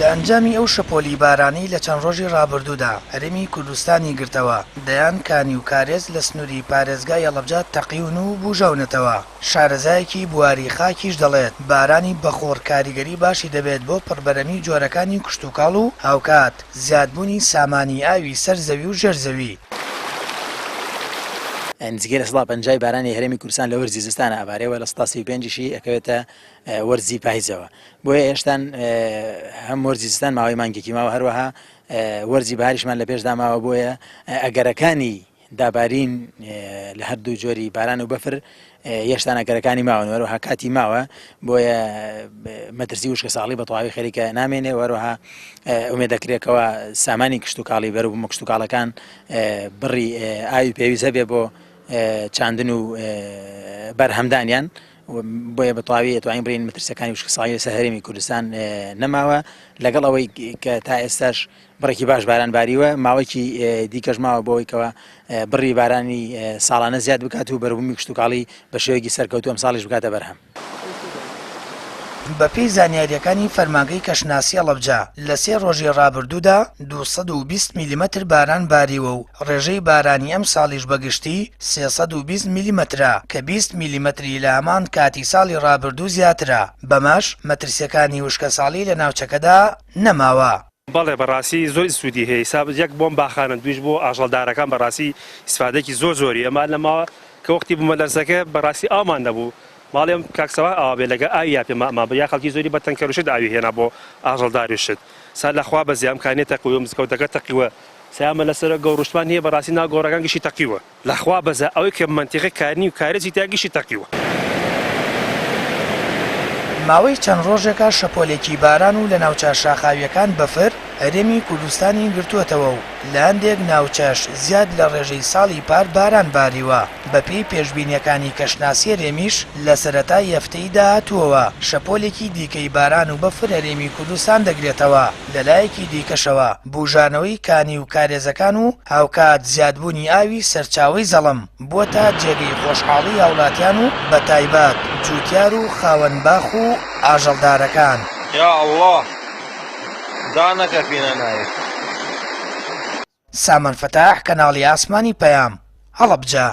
لە ئەنجامی ئەو شەپۆلی بارانەی لە چەند ڕۆژی ڕابردوودا هەرێمی کوردستانی گرتەوە، دەیان کانی و کارێز لە سنووری پارێزگای هەڵەبجە تەقیون و بوژاونەتەوە. شارەزایەکی بواری خاکیش دەڵێت، بارانی بەخوڕ کاریگەری باشی دەبێت بۆ پڕبەرەمی جۆرەکانی کشتوکاڵ و هاوکات زیادبوونی سامانی ئاوی سەر زەوی و ژێر زەوی. نزیکەی لە سەدا پەنجای بارانی هەرێمی کوردستان لە وەرزی زستانە ئەبارێ و لە سەدا 35 یشی ئەکەوێتە وەرزی پایزەوە بۆیە هێشتان هەم وەرزی زستان ماوەی مانگێکی ماوە هەروەها وەرزی بەهاریشمان لە پێشدا ماوە بۆیە ئەگەرەکانی دابارین لە هەردوو جۆری باران و بەفر هێشتان ئەگەرەکانی ماون وەروەها کاتی ماوە بۆیە مەترسی وشکە ساڵی بە تەواوی خەریکە نامێنێ وەروەها ئومێ دەکرێتەوە سامانی کشتتوکاڵی بەروبوومە کشتتوکاڵەکان بڕی ئاوی پێویست هەبێ بۆ چاندن و بەرهەمدانیان بۆیە بە تەواوی ئەتوانین بڵێین مەترسیەکانی وشکەساڵی لەسەر هەرێمی کوردستان نەماوە لەگەڵ ئەوەی کە تا ئێستاش بڕێکی باش باران باریوە ماوەیەکی دیکەش ماوە بۆ ئەوەی کەوا بڕی بارانی ساڵانە زیاد بکات و بەروبوومی کشتوکاڵی بە شێوەیەکی سەرکەوتوو ئەمساڵیش بکاتە بەرهەم. بەپێی زانیارییەکانی فەرمانگەی کەشناسی هەڵەبجە، لە سێ ڕۆژی ڕابردوودا 220 میلیمەتر باران باریوە و ڕێژەی بارانی ئەمساڵیش بە گشتی 320 میلیمەترە کە 20 میلیمەتری لە هەمان کاتی ساڵی ڕابردوو زیاترە، بەمەش مەترسییەکانی وشکەساڵی لە ناوچەکەدا نەماوە. بەڵێ بەڕاستی زۆر سوودی هەیە حیساب یەک بۆم باخانە دویش بۆ ئاژەڵدارەکان بەڕاستی ئیسفادەکی زۆر زۆری ئەمان لە ماوە کە وەختی بوومەلەرزەکە بەڕاستی ئاومان نەبوو ماڵێم کاک سەباح ئاوا بێ لەگە ئاوی یا پێما ئەمان یا خەڵکی زۆری بە تەنکەر و شت ئاوی هێنا بۆ ئاژەڵداری و شت سا لە خوا بەزێ ئەم کانیە تەقیوە مزگەوتەکە تەقیوە سا ئەمە لەسەر گەوڕشتمان هەیە بەڕاستی ناو گۆڕەکان گشتی تەقیوە. لەخوا بەزە ئەوەی کە مەنتیقە کارنی و کارێزی تیا گشتی تەقیوە. ماوەی چەند ڕۆژێکە شەپۆلێکی باران و لە ناوچە شاخاوییەکان بەفر هەرێمی کوردستانی گرتووەتەوە و لە هەندێک ناوچەش زیاد لە ڕێژەی ساڵی پار باران باریوە، بەپێی پێشبینییەکانی کەشناسی هەرێمیش لە سەرەتای هەفتەی داهاتووەوە شەپۆلێکی دیکەی باران و بەفر هەرێمی کوردستان دەگرێتەوە، لەلایەکی دیکەشەوە بوژانەوەی کانی و کارێزەکان و هاوکات زیادبوونی ئاوی سەرچاوەی زەڵم بووەتە جێگەی خۆشحاڵی هاوڵاتیان و بەتایبەت جوتیار و خاوەن باخ و ئاژەڵدارەکان. یا اللە دانەکەفینە ناوی. سامان فەتاح، کەناڵی ئاسمانی پەیام، هەڵەبجە.